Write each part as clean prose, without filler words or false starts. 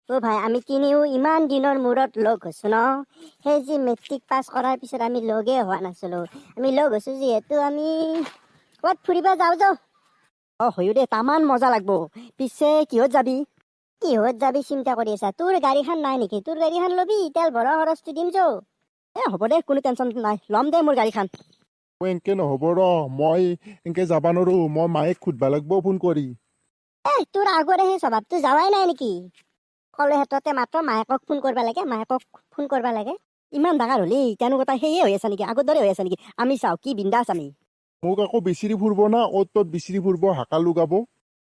অ' ভাই, আমি তিনিও ইমান দিনৰ মূৰত লগ হৈছো ন। সেই যি মেট্ৰিক পাছ কৰাৰ পিছত আমি লগেই হোৱা নাছিলো। আমি লগ হৈছো যিহেতু আমি ক'ৰবাত ফুৰিব যাওঁ যাওঁ। অ হয়ো দে, তামান মজা লাগব। পিছে কিহত যাবি? কিহত যাবি চিন্তা কৰি আছা? তোৰ গাড়ীখন নাই নেকি? তোৰ গাড়ীখন ল'বি, তেল ভৰা খৰচটো দিম যৌ। এ হ'ব দে, কোনো টেনচন নাই, ল'ম দে মোৰ গাড়ীখন। অ, এনকে নহ'ব ৰ, মই এনকে যাবা নৰো। মই মায়েক সুধবা লাগব ফোন কৰি। এ তোৰ আগৰে সেই স্বভাৱটো যাৱাই নাই নেকি? ক'লে ক্ষেত্ৰতে মাত্ৰ মায়েকক ফোন কৰিব লাগে, মায়েকক ফোন কৰিব লাগে। ইমান ডাঙৰ হলি তেনেকুৱা সেয়ে হৈ আছে নেকি? আগৰ দৰে হৈ আছে নেকি? আমি চাওঁ কি বিন্দাছ আমি। মোক আকৌ বিচাৰি ফুৰব না, অ'ত ত'ত বিচাৰি ফুৰব, হাকা লগাব।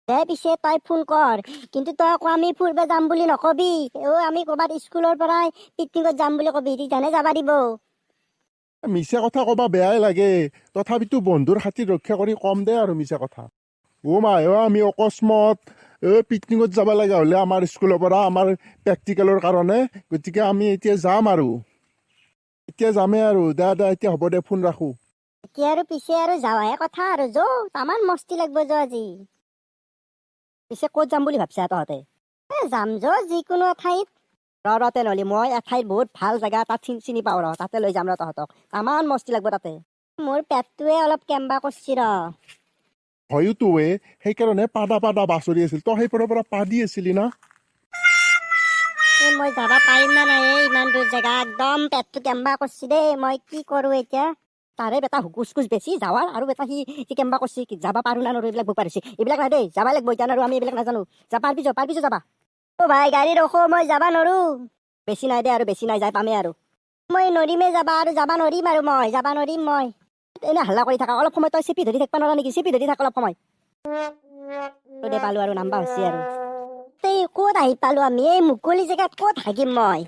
দে পিছে তই ফোন কৰ, কিন্তু তই আকৌ আমি ফুৰিব যাম বুলি নকবি। অ' আমি ক'ৰবাত স্কুলৰ পৰাই পিকনিকত যাম বুলি কবি, তেতিয়াহে যাবা দিব। মিছা কথা ক'বা বেয়াই লাগে, তথাপিতো বন্ধুৰ খাতিৰ ৰক্ষা কৰি কম দে আৰু মিছা কথা। অ' মায়ে, আমি অকস্মাত এই পিকনিকত যাব লগা হ'লে আমাৰ স্কুলৰ পৰা আমাৰ প্ৰেক্টিকেলৰ কাৰণে, গতিকে আমি এতিয়া যাম আৰু, এতিয়া যামেই আৰু। দে দে, এতিয়া হ'ব দে, ফোন ৰাখোঁ। এতিয়া আৰু পিছে আৰু যাৱাহে কথা আৰু, যৌ তামান মস্তি লাগব যৌ আজি। পিছে ক'ত যাম বুলি ভাবছা তহঁতে? এ যাম যৌ যিকোনো এঠাইত। ৰ ৰ তেনেহ'লে মই এঠাইত বহুত ভাল জেগা তাত চিনি পাওঁ, ৰ তাতে লৈ যাম ৰ তহঁতক, তামান মস্তি লাগব তাতে। মোৰ পেটটোৱে অলপ কেম্বা কৰছি ৰ। হয়তো এ সেইকাৰণে পাদা পাদা বাচৰি আছিল। তই সেইপৰৰ পৰা পাদি আছিলি না? এই মই যাবা পাৰিম না নাই এই ইমান দূৰ জেগা? একদম পেটটো কেম্বা কৰছি দেই, মই কি কৰোঁ এতিয়া? তাৰে বেটা হুকুচ কুচ বেছি যাৱাৰ আৰু বেটা সি সি কেম্বা কৰছি, যাবা পাৰো না নোৱাৰো এইবিলাক বুক পাৰিছে। এইবিলাক নাই দেই, যাবাই লাগিব এতিয়া আৰু, আমি এইবিলাক নাজানো। যা পাৰবি, যা পাৰবি, যাবা। অ' ভাই, গাড়ী ৰখো, মই যাবা নৰো। বেছি নাই দে আৰু, বেছি নাই, যাই পামেই আৰু। মই নৰিমে যাবা আৰু, যাবা নৰিম আৰু, মই যাবা নৰিম মই। এনে হাল্লা কৰি থাকা অলপ সময়, তই চেপি ধৰি থাকিব নোৱাৰা নেকি? চেপি ধৰি থাক অলপ সময় দে। পালো আৰু, নাম্বা হৈছে আৰু। এই ক'ত আহি পালো আমি? এই মুকলি জেগাত ক'ত হাগিম মই?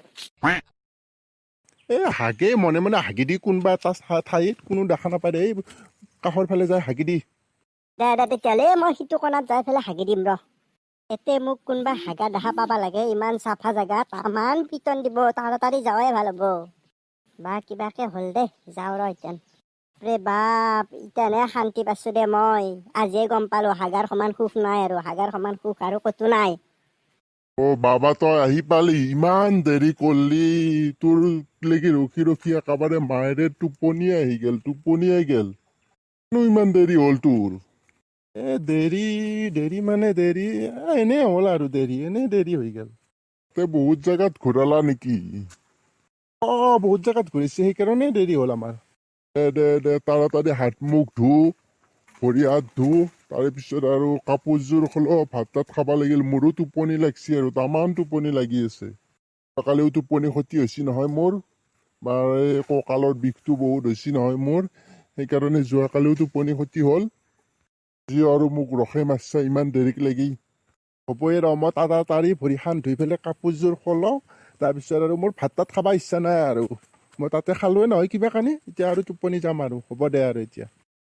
এই হাগে মনে মনে হাগি দি কোনোবা এটা ঠাইত, কোনো দেখা নাপায় দে। এই কাষৰ ফালে যাই হাগি দি। দে দে তেতিয়াহ'লে, মই সিটো কোণাত যাই পেলাই হাগি দিম ৰ। এতে মোক কোনোবা হাগা দেখা পাবা লাগে, ইমান চাফা জেগাত তামান পিটন দিব। তাড়াতাড়ি যাৱাই ভাল হ'ব বা কিবাকে হ'ল দে, যাওঁ ৰ এতিয়া। ৰে বাপ, ইতানে শান্তি পাইছো দে মই। আজিয়ে গম পালো হাগাৰ সমান সুখ নাই আৰু, হাগাৰ সমান সুখ আৰু ক'তো নাই। অ' বাবা, তই আহি পালি? ইমান দেৰি কৰলি। তোৰ লেগি ৰখি ৰখি একেবাৰে মায়েৰে টোপনি আহি গেল, টোপনিয়াই গেল। কিনো ইমান দেৰি হ'ল তোৰ? এ দেৰি দেৰি মানে দেৰি এনেই হ'ল আৰু, দেৰি এনেই দেৰি হৈ গেল। তই বহুত জেগাত ঘূৰালা নেকি? অঁ, বহুত জেগাত ঘূৰিছে, সেইকাৰণে দেৰি হ'ল আমাৰ। দে দে দে, তাড়াতাড়ি হাত মুখ ধু, ভৰি হাত ধু, তাৰে পিছত আৰু কাপোৰযোৰ খোল, ভাত তাত খাব লাগিল। মোৰো টোপনি লাগছি আৰু, তামাম টোপনি লাগি আছে। কালিও টোপনি ক্ষতি হৈছে নহয় মোৰ, বা এই কঁকালৰ বিষটো বহুত হৈছে নহয় মোৰ, সেইকাৰণে যোৱাকালিও টোপনি ক্ষতি হ'ল। যি আৰু মোক ৰখে মাৰছা ইমান দেৰিক লাগি। হ'বই ৰ, মই তাড়াতাড়ি ভৰিখন ধুই পেলাই কাপোৰযোৰ সলাওঁ, তাৰপিছত আৰু মোৰ ভাত তাত খাব ইচ্ছা নাই আৰু, মই তাতে খালোৱে নহয় কিবা কানি। এতিয়া আৰু টোপনি যাম আৰু, হ'ব দে আৰু এতিয়া।